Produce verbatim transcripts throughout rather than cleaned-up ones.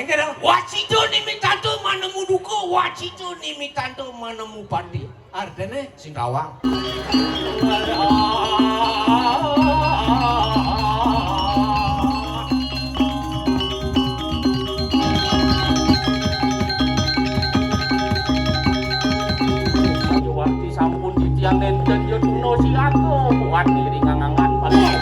Engké dong. Wacica nimitanto manemu duka, wacica nimitanto manemu pati. Artiné sing kawang. Sampun titiang nénten ya tuna siaga, buat ngiring angangan paling.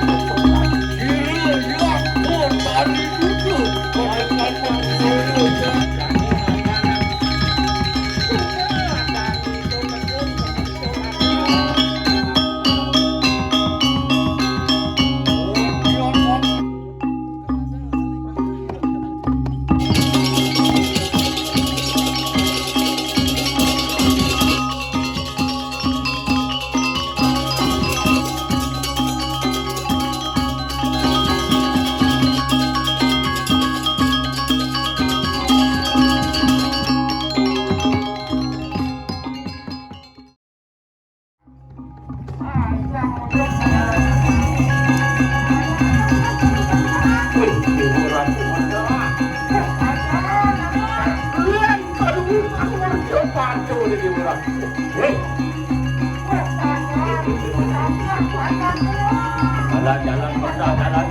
Jalan, jalan, jalan, jalan.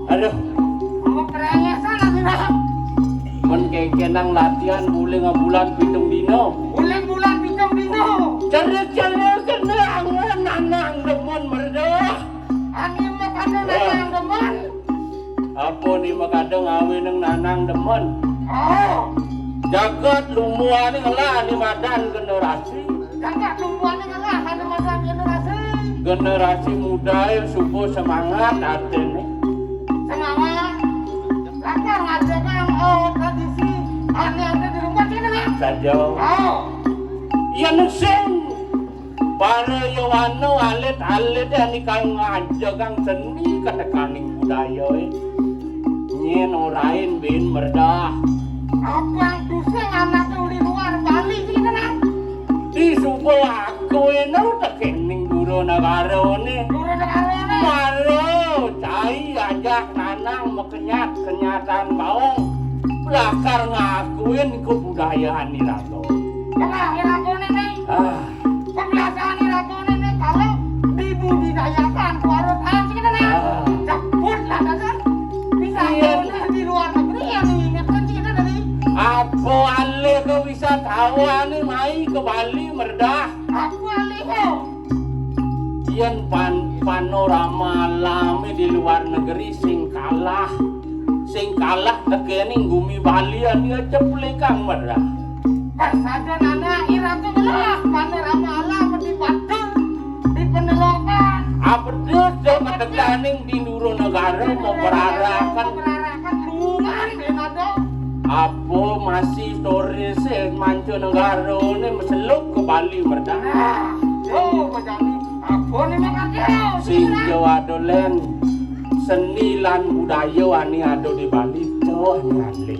Aduh. Apa kerengesan aku, Bang? Men kéngkénang latihan guling bulan pitung dina. Guling bulan pitung dina. Cerik-cerik kena angen nanang demen merda. Ani mah kada nanang demen. Apa ni mah kada ngawinang nanang demen? Oh. Jagat lumbuhane ngelah ane madan generasi. Jagat lumbuhane ngelah ane madan generasi. Generasi mudae suba semangat artine. Semangat. Lakar ngajegang, oh, tradisi ane ade di rumah kene, Mak. Saja. Oh. Yen sing para yowana alit-alit ane kang ngajegang seni ketekaning budayae. Nyen orain bin merdah. Abang tusing anake uli luar Bali sing kenal. Disuba aku eno tekening dura negarane. Dura negarane. Mara cai ajak nanang mekenyat-kenyatan baong. Lakar ngakuin kebudayaan iraga. Kenal iragane, Ning? Ah. Kebiasaan iragane, Ning, kalau dibudidayakan, kuarut aja kita, Ning. Ah. Jebut lah, Ning. Bisa. Iya. Di luar negeri yang diingatkan kita tadi. Apa alih ke wisatawane mai ke Bali merdah? Apa alih ke? Yen pan-, panorama alame di luar negeri sing kalah, sing kalah tekening gumi Bali ane aja plikang merah. Pas saja nana iraga ngelah panorama alam di Batur, di Penelokan. Abedus do keteganing di Nduro Negara memperarakan. Memperarakan lungan, Ning, ado. Apa masih turis manca negarane meseluk ke Bali merdah? Nah, yo, bajani. Apa nih, Mak Arjo? Sing jo adolen seni lan budaya ane ada di Bali, to ane asli.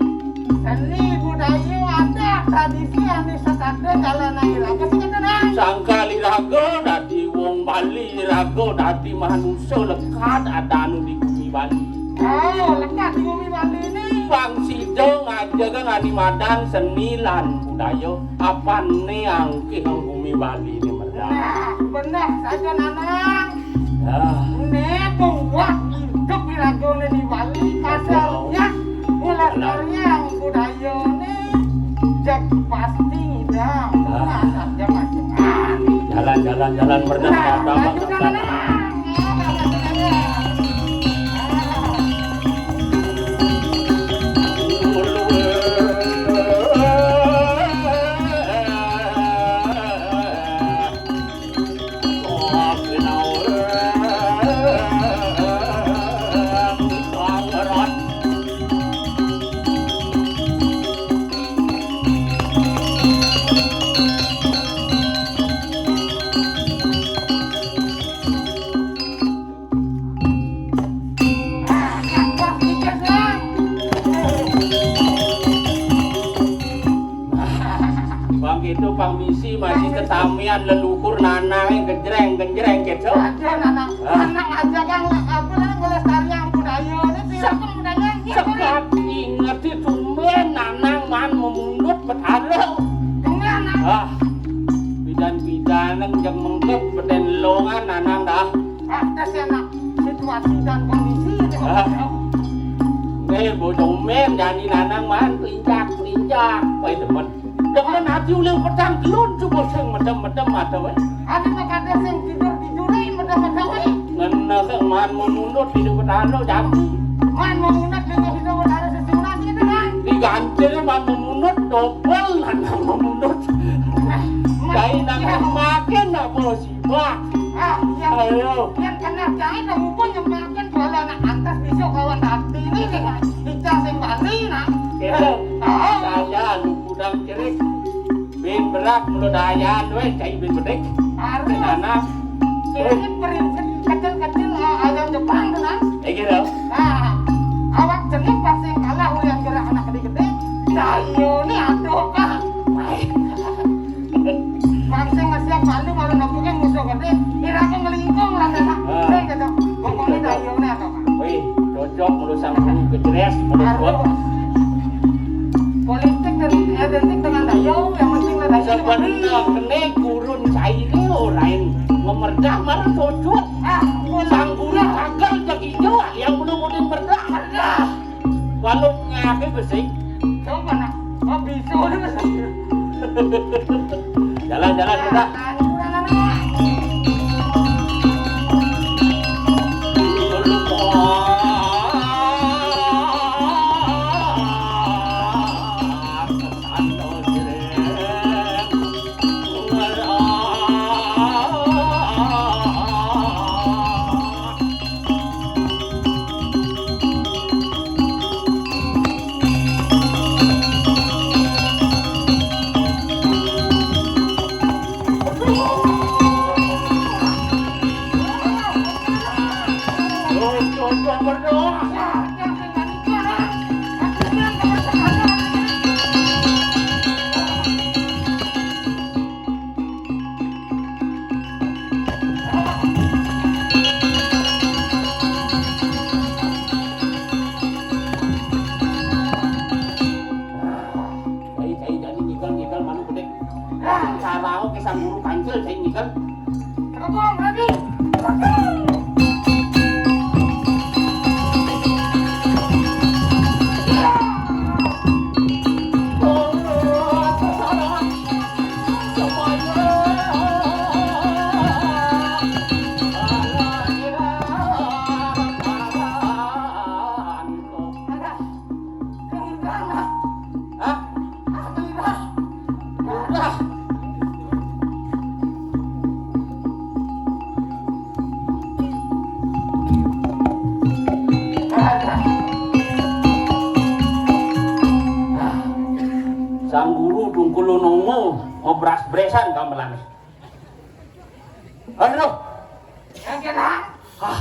Seni budaya ada, tradisi ane setata jalan air apa sih kata, Nang? Sangkal iraga dadi wong Bali, iraga dadi manusa lekat ada anu di bumi Bali. Oh, lekat di bumi Bali ini. Bang sida ngajegang ane madan seni lan budaya, apane angkih ing bumi Bali ini merdah. Nah, bener saja, Nanang. Ya. Ne buat hidup iragane di Bali, kasalnya ngelestariang budayane, jek pasti ngidang. Ah. Nah, saja macam. Jalan, jalan, jalan, merdah, nah, merdah, maju, merdah. Nanang. Bang, itu pang misi masih tetamian leluhur nanange genjreng-genjreng gitu. Aja nanang, ah, nanang aja, Kang, apa namanya, ngelestariang budaya ini, tidak budaya gitu. Sekat inget itu men nanang man memundut betara. Dengan, ah, bidan-bidanan yang mengkep beden longan nanang dah. Pantes ya, Nak, situasi dan kondisi ini. Ah. Nih, bocong men, jani nanang man, pelincak-pelincak. Wah, demen. Demen ati ulih petang kelun, coba sing medem-medem mata, weh. Ati mah kada sing tidur, tidure medem-medem, weh. Ngena sing man menundut di depan anu, jani. Man menundut dengan hidup ada sesuatu gitu, Nak. Diganti man menundut, dobel nanang menundut. Nah, man, jai nanang ya. Makin nak bos. Wah. Ah, iya. Ayo. Yang kena jahit lah, mumpung yang makan jual anak antas besok kawan hati ini nih. Ica sing Bali, nah. Gitu. Oh. Saya lu kudang cerik. Bin berak mulu dayan, weh, cai bin bedik. Harus. Di sana. Ini prinsip kecil-kecil, ah, ayam Jepang tuh, nah. Eh, gitu. Nah, awak jenis pasti kalah, yang gerak anak gede-gede. Dayo nih, aduh, Kang. Mancing ngesiap malu malu nepukin musuh gede, kira aku ngelingkung lah, Kak. Ah. Sing gitu. Pokoknya dayungnya atau, Kak. Wih, cocok menurut sang guru kejeres, menurut gua. Aduh. Politik dan identik dengan dayung, yang penting lah dayung. Sebenarnya gurun cair orang memerdah marah cocok. Ah, sang guru gagal jadi jawab yang belum udah merdah. Merdah. Walau ngake besi. Coba nak, oh, bisa udah besi. Jalan-jalan kita. Kebong lagi. Hah? Udah. Sang guru tungkul nongo ngobras-bresan gamelan. Aduh. Yang kena. Ah.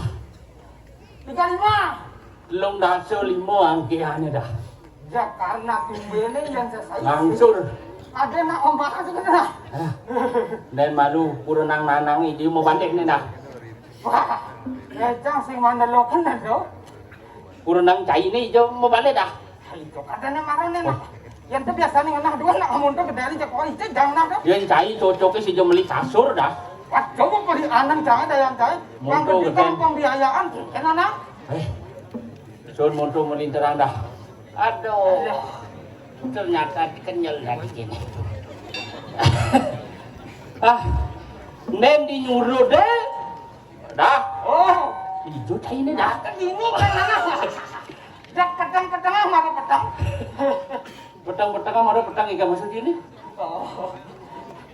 Tiga lima. Telung dasa lima angkihannya dah. Ya, karena tumbene yang sesai. Langsur. Ada nak ombak aja kena. Ah. Dan malu kurang nanang itu mau balik nih dah. Wah, ejang sing mana lo kena tu? Kurang cai nih jo mau balik dah. Itu katanya marah nih. Oh. Yang tu biasa nih, nah, dua nak mundur ke dari Jokowi, itu jangan ada. Yang cai cocoknya si jo meli kasur dah. Wah, coba beli anan jangan ada yang cai. Mundur ke pembiayaan, kena nah. Eh, sun mundur melinterang dah. Aduh. Aduh. Ternyata kenyal lagi kini. Ah, nen di nyuruh deh. Dah. Oh. Ijo cai ini dah. Nah, kan ini kan anak. Dak petang-petang, ah, mana petang? Petang-petang, ah, mana petang, iga maksud ini? Oh.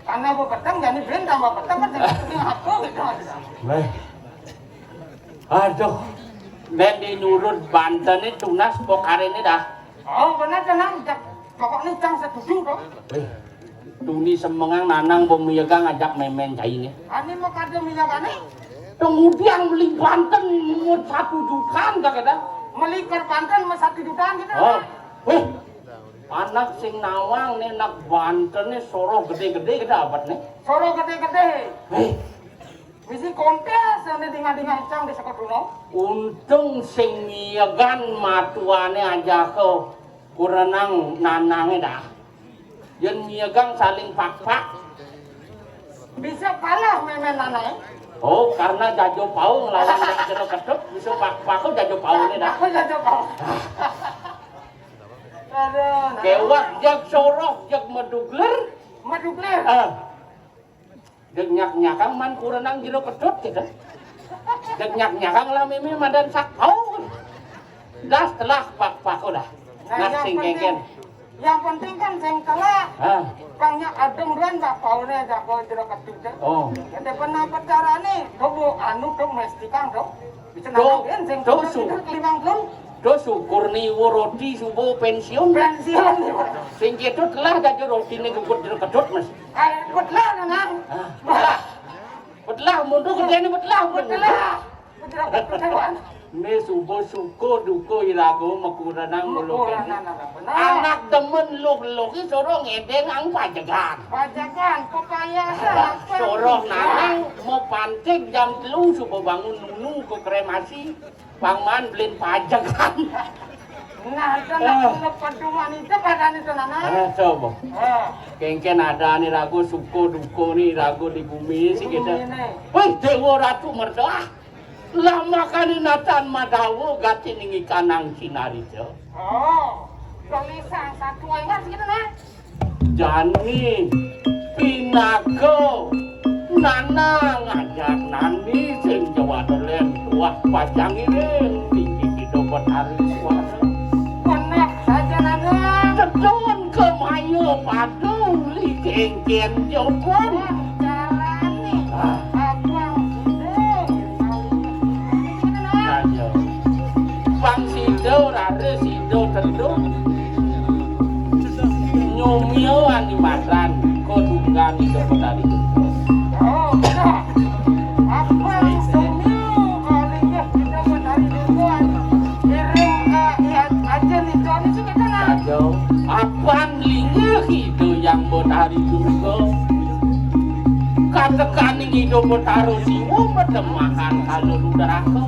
Karena apa petang, jadi ben tambah petang, kan jadi petang apa gitu, Mas? Baik. Aduh. Dan di nurut Banten ini tunas pokar ini dah. Oh, benar, tenang. Dak, pokoknya cang setuju, dong. Wih. Tuni semengang nanang pemiagang ajak memen cai ini. Ani mau kada minyak ani? Kemudian beli Banten mau satu jutaan dah kita. Meli ker Banten mau satu jutaan gitu. Oh, wih, anak sing nawang nih, anak Banten nih soroh gede-gede kita dapat nih. Soroh gede-gede. Wih, misi kontes yang dingah-dingah icang di Sekotuno. Untung sing miagan matuane aja ke kurenang nanange dah. Yen miagang saling pakpak. Bisa kalah memen nanai. Oh, karena jajo pau ngelawan jero ketut, bisa pakpak jajo paune dah. Aku jajo pau. Aduh, nah. Kewat jag soroh, jag medugler. Medugler. Ah. Dek nyak-nyakang man kurenang jero kedut gitu. Dek nyak-nyakang lah meme madan sakpau. Das telah pak-pak udah. Nah, nah, yang sing penting, kengken. Yang penting kan sing telah. Ah. Pangnya adem kan pak paune jago jero kedut. Oh. Jadi pernah pacarane, coba anu dong mestikan dong. Bisa tuh, nangakin sing tuh, kedut su- itu kelimang dong. Tuh syukur nih, wo roti subuh pensiun. Pensiun nih. Sing kedut telah jago roti nih gubut jero kedut, Mas. Ai, betelah, Nang. Ah, betelah. Betelah, mundur kerjanya betelah, betelah. Betelah. Betelah, betelah. Ini subuh suko duko irago makuranang mulu kene. Makuranang, benar. Anak demen luk-luk ini soroh ngedeng ang pajegan. Pajegan, pepaya. Alah, apa? Soroh nanang mau pantik jam telu subuh bangun nunu ke kremasi. Pangman belin pajegan. Nah, itu nak, ah, pedoman itu badan itu, Nana. Ah, coba. Ah. Kengken ada nih ragu suko duko nih ragu di bumi sih kita. Di bumi nih. Wih, Dewa Ratu merdoa. Lah makane natan madawa gati ning ikanang sinarija. Oh, gelisah satu enggak sih kita, Nana? Jani, pinaga, nana ngajak nani sing jawata len tuah pacang iring tinggi kita Betari suara. Benar saja, Nana. Cedon ke mayo padu li kengken jokon. Carane. Ah. Abang Sidul. Ayo. Bang Sidul, Rare Sidul, Tendung. Nyumio ani madan, kodungan di Betari. Oh, iya. Abang Sidul, kalau iya kita Betari duluan. Kirim ke, iya, aja nih, Joni sih kita nggak. Ayo. Apan linggih itu yang Betari juga. Katekaning idup Betara Siwa medemahan kala ludraka.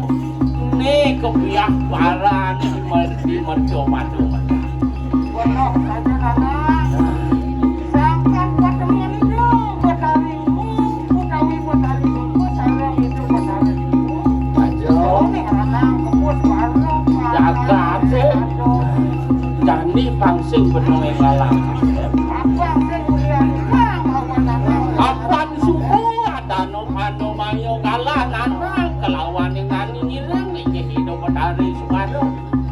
Né kebiah parane di mer-, di merca madu. Weruh saja, Nana. Sangkan patemon ijo Betari Ulu utawi Abang sing mulyani kang lawan anak. Kapan suku adano pano mayo kalah nanang kelawan nani ngiring inggih Ida Betari Suwara.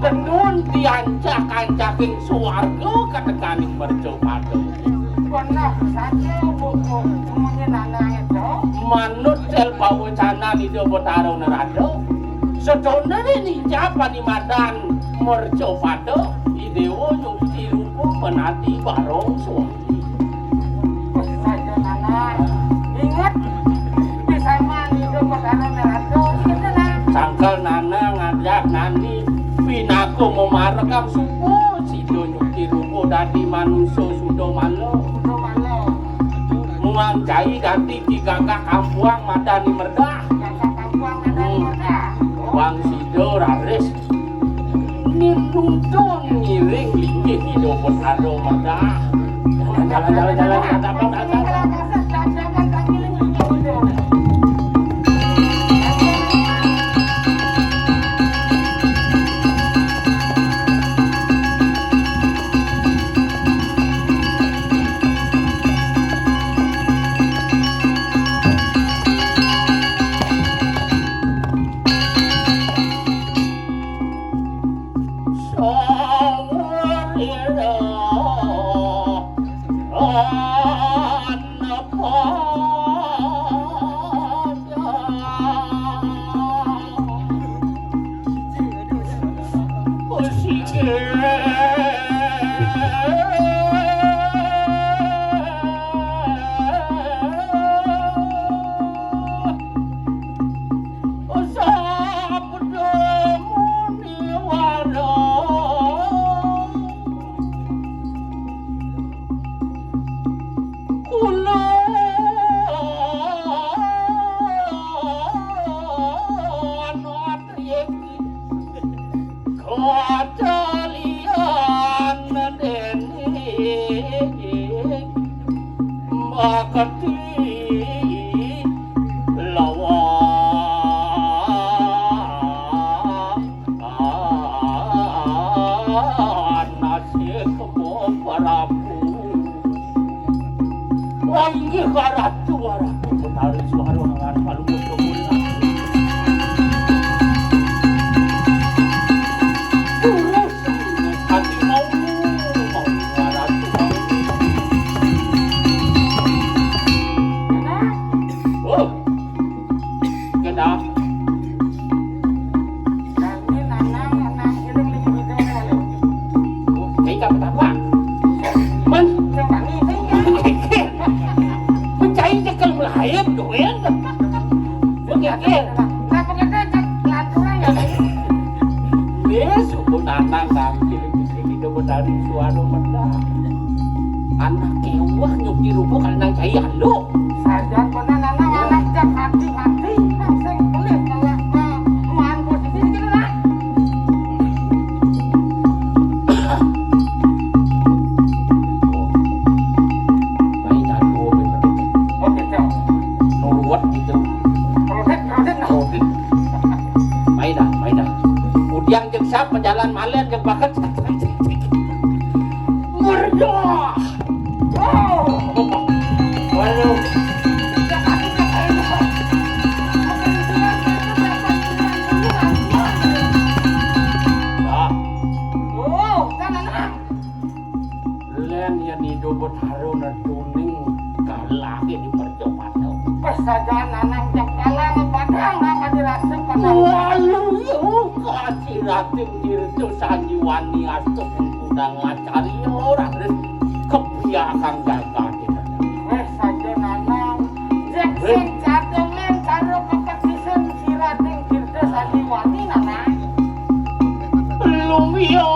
Tenun diancak-ancaking suwarga kateganing mercapada. Wenah saja buku munyi nanang itu. Manut tel pawecanan Ida Betara Narada, sedonane nicap panimadan mercapada, Idewa nyuci rupa menati barong suwara. Saja Nanang. Inget, pisaman Ida Betara Narada. Inget, Nanang. Sangkal Nanang ngajak nani pinaka mamarekang suku, sida nyuci rupa dadi manusa suda mala. Suda mala. Muang cai dadi ki gagak kampuang madani merdah. Gagak kampuang madani merdah. Wang sida raris Nuntun ngiring linggih Ida Betara Merdah. Jalan, jalan, jalan, jalan, jalan, jalan, jalan. Sabda muniwara. Kula anatriya kacalian dening bakti lawan nasib Prabu. Inggih Ratu, Ratu Betari Suara ngarep kalungguh kemuliaan. Terus hati mau, mau Ratu mau. Oh, kena. Kami nanang, nanang iring linggih ida kali. Kayak apa? Man. Yang kami, sing ya. Mencai cekel melahir, doyan. Begitu. Kenapa kita cek lanturan ya? Wis, suku nanang kami iring linggih ida Betari Suara Merdah. Anak kewah nyuki rupa kali nang cai anduk. Sajan bener nanang anak jak hati-hati, sing pelih kalau maan posisi gitu lah. Main anu, oke, Cok. Nuruat gitu. Krodit, krodit, nah. Krodit. Main dah, main dah. Udiang jeung sap, pejalan malen jeung bakat. Merdah. Waduh. Nah. Len yen Ida Betara netuning kalah ing mercapada. Wis saja nanang cek kalah padang nang kadirasa padang. Walu yo kasih rating dirtu sanjiwani astu pun kudang acarya ora terus kebiakang jagat. Wis saja nanang. Jek sing cadengan karo kepekisen sirating Tirta Sanjiwani, Nanang. Lumiya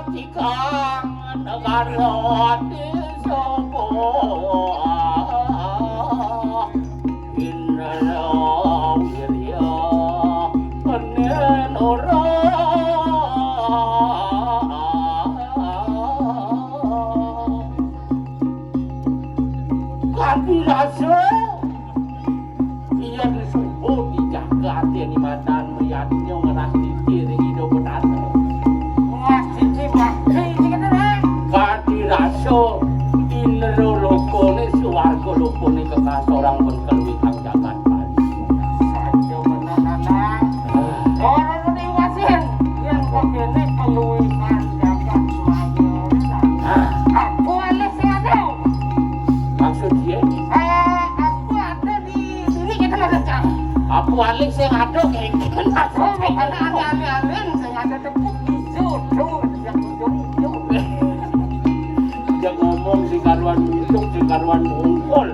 tikang negara ati sapa. Indra wirya penen ora. Kanthi rasa yen subuh dijaga atine mandan mriyadnya ngeras titi ring Ida Betara. Ngeras titi bakti iki kene, Rang. Kanthi Yo, indra lokané, swarga lokané kekasorang pun kaluwihan jagat Bali. Saja bener, Nanang. Ah. Ora diwasin, yén kok kéné kaluwihan jagat Bali. Ah. Apa alih sing ada? Maksud dia? Eh, apa ada di sini kita ada, Cang? Apa alih sing ada kéngkén? Oh, bukan alih-alih sing ada tepuk ijo, tuh, yang ujung ijo. Dia ngomong sing karuan untung, sing karuan ungkul.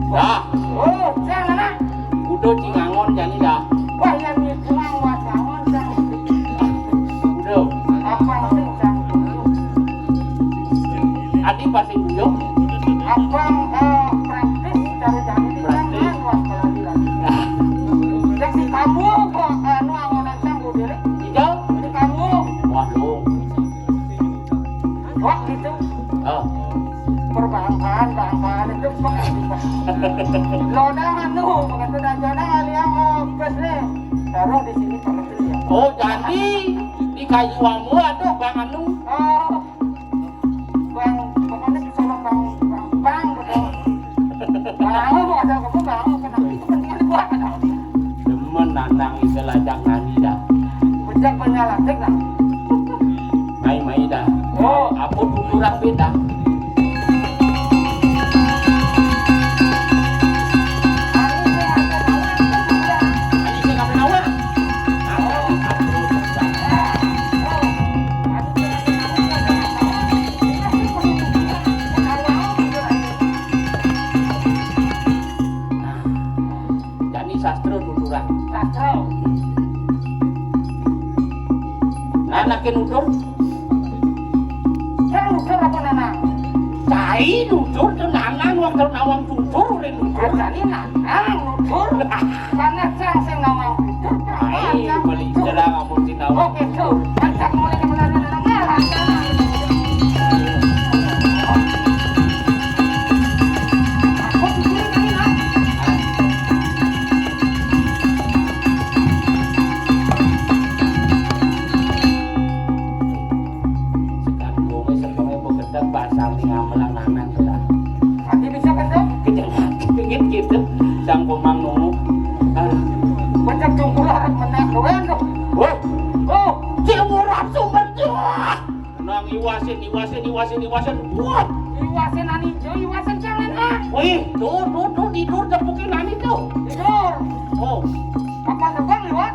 Dah. Oh, Cang, anak. Udah cingangon jani dah. Wah, yang itu mah wasangon, Cang. Udah. Apa sih, Cang? Adi pasti udah. Apa, eh, praktis cari-cari di Praktis. Cang, wah, kalau bilang. Nah. Yang si kamu kok, eh, nu angonan Cang, gue diri. Hijau? Di kamu. Wah, lu. Wah, gitu. Oh. Perbankan, bankan itu pengen. Lo dah anu, begitu dah jodoh kali ya, oh, bes nih. Taruh di sini pengen ya. Oh, jadi di kayu amu ada bang anu. Oh. Bang, pokoknya di sana bang, bang, bang, betul. Bang, mau ada kamu, bang, kenapa itu penting dibuat, ada? Demen Nanang itu lajak nani dah. Bejak banyak lajak dah. Mai-mai dah. Oh. Apa dulu rapi dah. Ani saya apa, apa, apa, apa? Ani saya apa, apa? Jani sastra nuturang. Sastra. Nah, naké nutur. Cang nutur apa Nanang? Cai nutur, to Nanang wong to nawang tutur, oleh nutur. Jani Nanang nutur. Karena Cang sing nawang tutur, Ai, Cang beli nutur. Cerang amun sinawang. Oke, so. Ajak mulai ke belakang, Nanang. Aku pikirin tadi, Nang. Sekarang gue sekarang mau gedeg bahasa nih ngamelang Nanang sudah. Nanti bisa kan, Dok? Kejadian pingin gitu, sang komang nunggu. Ah. Baca tunggu lah, menak doang, Dok. Oh, oh, cewek sumber tuh. Nang iwasin, iwasin, iwasin, iwasin. Wah, iwasin ani ijo, iwasin cang enak. Wih, tuh, tuh, tuh, tidur tepukin ani tuh. Tidur. Oh. Kapan terbang liwat?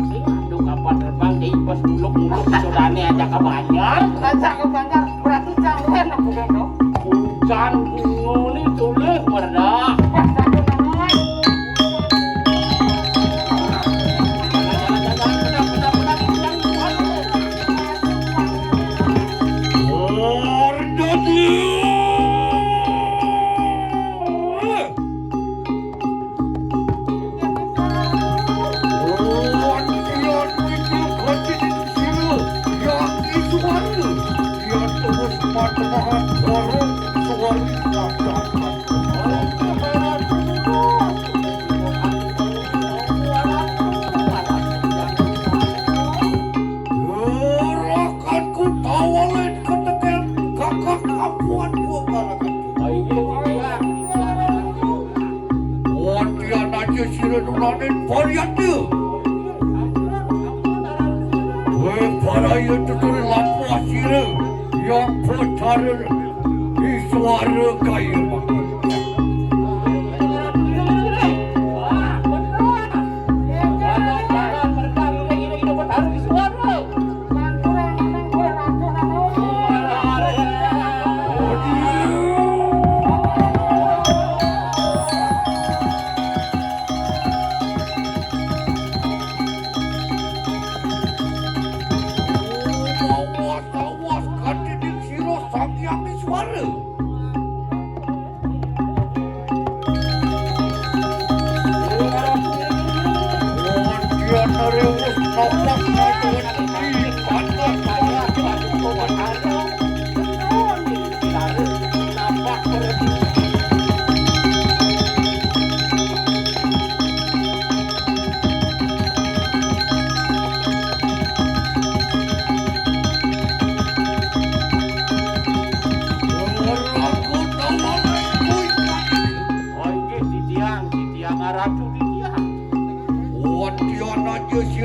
Sing aduh kapan terbang, jadi pas muluk-muluk sodane aja ke Banjar. Aja ke Banjar, berarti cang enak bukan dong? Hujan gunung ini tulis merdah. Wah, satu teman. Gerakanku tawalen ketekel gagah kapuan gua balakan. Wadian aja sira nulanin varian dia. Weh, para iya tuturi lampah sira yang pacaran di suara kaya makan. Awas, awas, kadining sira Sang Hyang Iswara.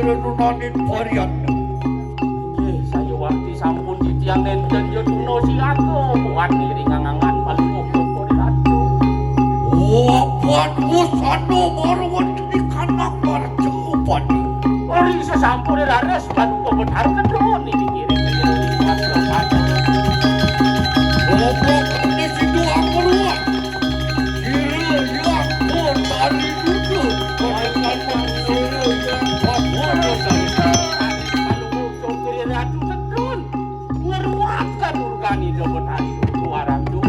Nunaning varian. Inggih, sayuwakti sampun titiang nénten ya tuna siaga, buat ngiring angangan Palungguh Cokor I Ratu. Wapan usana marwati kanak marca upadi. Ori sesampun rares Paduka Betara Kedon niki ngiring ngiring. Bapak Kedis itu angkuruan. Sira yang pun tari dudu. Bapak Kedis sira yang pun tari dudu. Palungguh Cokor I Ratu Kedon. Ngruat kadurgan Ida Betari Dudu Ratu.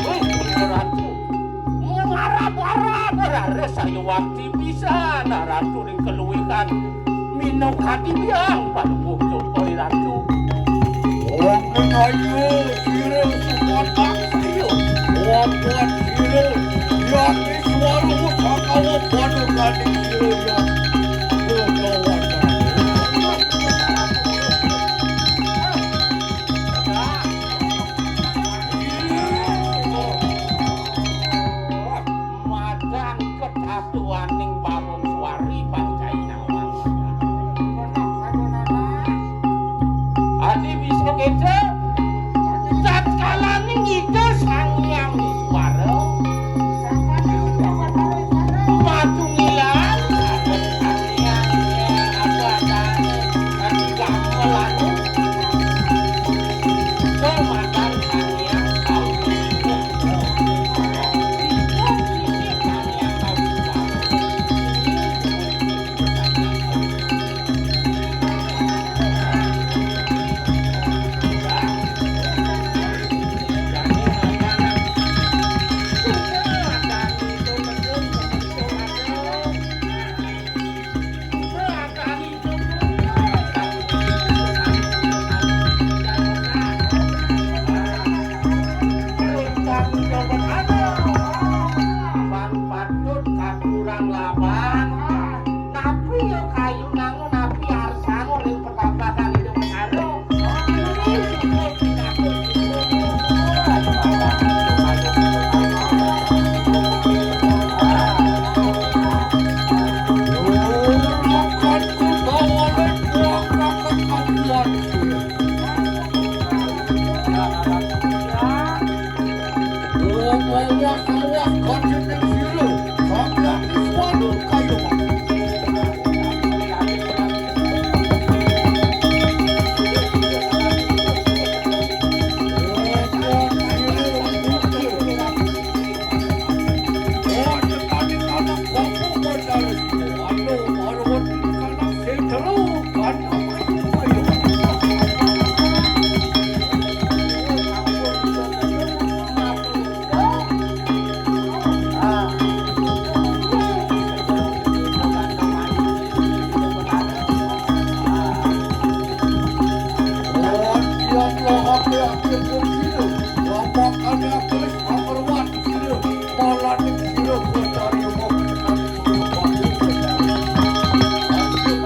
Wih, Ratu. Ngarap-arap raris sayuwakti pisan Ratu ring kaluihan minakadi biang Palungguh Cokor I Ratu. Wong ayu sira sumatang saya. Wong kuat sira yang suara sakawa panukaning sira yang kuat. Madan ketatuaning Barung Suari Bangkai Nawang. Adi bisa kita tatkalaning Ida Sang Hyang Wara matunggilan, Sang Hyang, ya, apa adanya, adi gamelan. Patut katurang laban. Napi ya kayu nangun, napi harus nangun ring petapakan hidup baru. Ini sudah pinakut.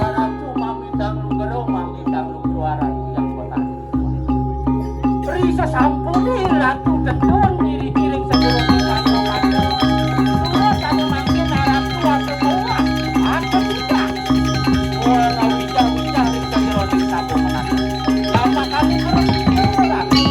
Ratu mamitang lugra, mamitang lugra Ratu Hyang Betari. Ri sasampune Ratu Kedon ngiring-iring sedulur panjang. Kula sami mangkin Ratu Ratu Tengah, Ratu Tiga. Ora wijah-wijah ring sedulur ring sampun menang. Lama kami terus Ratu.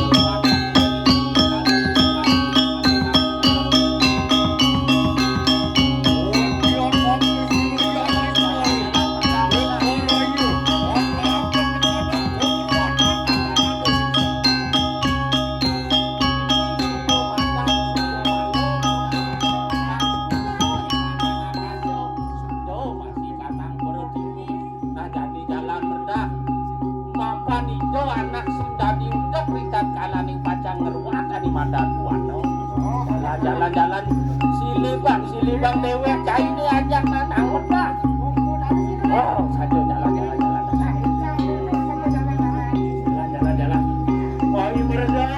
Nah, jani jalan merdah. Mapan ijo anak sing dadi udek, ritatkalaning pacang ngruat adi madan buana. Jalan, jalan, jalan. Silih bang, silih bang, déwék cainé ajak nanangun, Bang. Oh, saja jalan, jalan, jalan. Jalan, jalan, jalan. Wah, ini mereda.